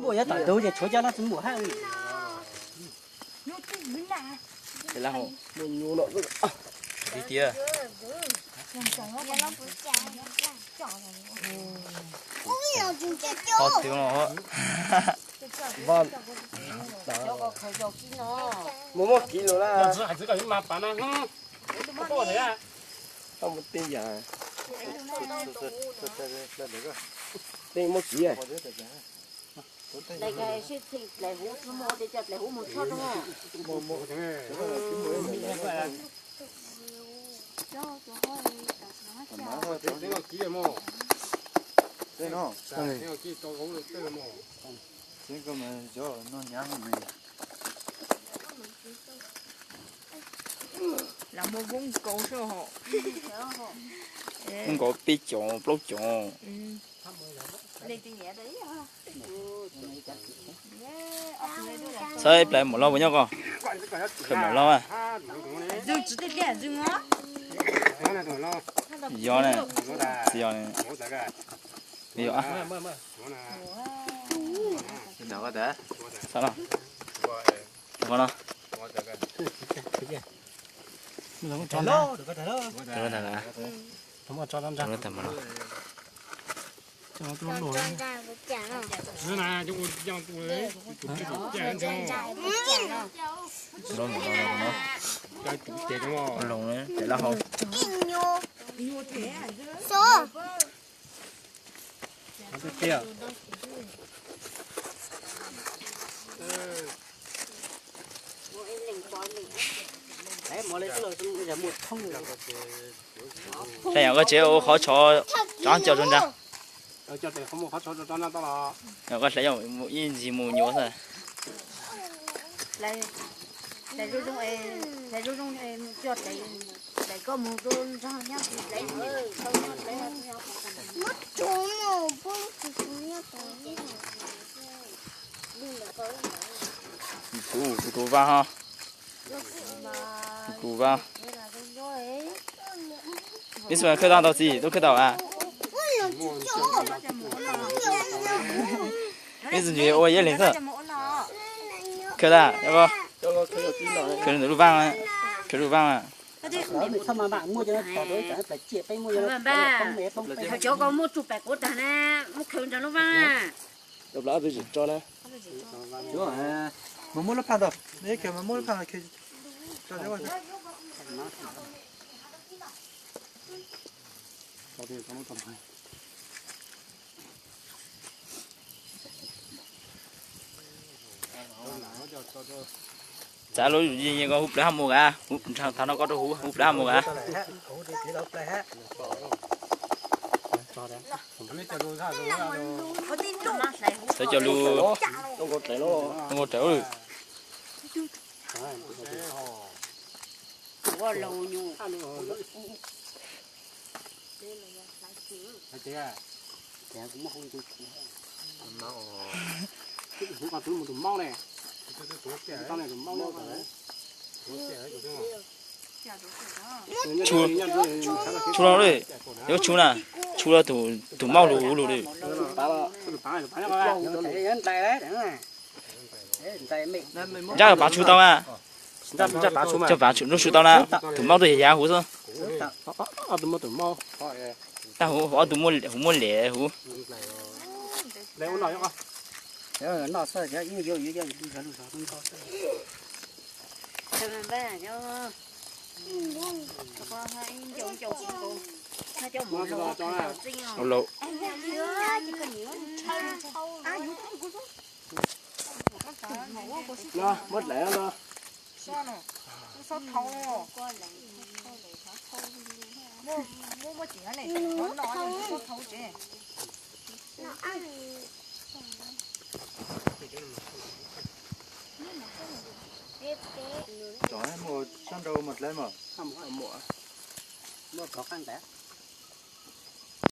Ua yav tom ntug ces tshuav cov no tsis muaj hab. Tiv tiag. Qhov twg no. Mus muab kiv lus na. Tej yam, tej muab kiv. Muaj nkaus peb caug plaub caug. Saib ib pliag maum loj puas nyob ko. Khaws maum loj. Yog ne, tsis yog ne. Yog. Xav no. Loo, loo, loo. Hlais yog koj tsev ua qhov tshov tov co rau nrad. Yog koj hlais yog ib ntsis mus nyuam xwb. Tus, tus, tus vaj ho. Tus vaj. Ib xwm khawb tau ntau txiv, tub khawb tau a. Ib xwm ua yeb leeg xwb. Khawb tau, khawb ntawm lub vaj, khawb lub vaj. Cov ko muaj tsuj pem kuv tag na, muab khawb nrog lub vaj. Mus muab lub phaj ntawd, mus muab lub phaj ntawd. Txav lub yeej yeej ko hu plawg hab mus ka, hu nrog thav no ko rau hu, hu plawg hab mus ka. Txawm cov lus, zoo nkaus raws lawm. Tshu, tshu no, yuav tshu na, tshu rau tus maub lus lus li. Ntsaj pav tshu tau a. Coj pav tshu, lub tshu tau na, tus maub tuaj yav yav huv xwb. Tab huv ob tug huv muaj liam huv. Muab dlaim no. Cov muaj sab nraud mas dlaim mas. Muaj qab ntawd.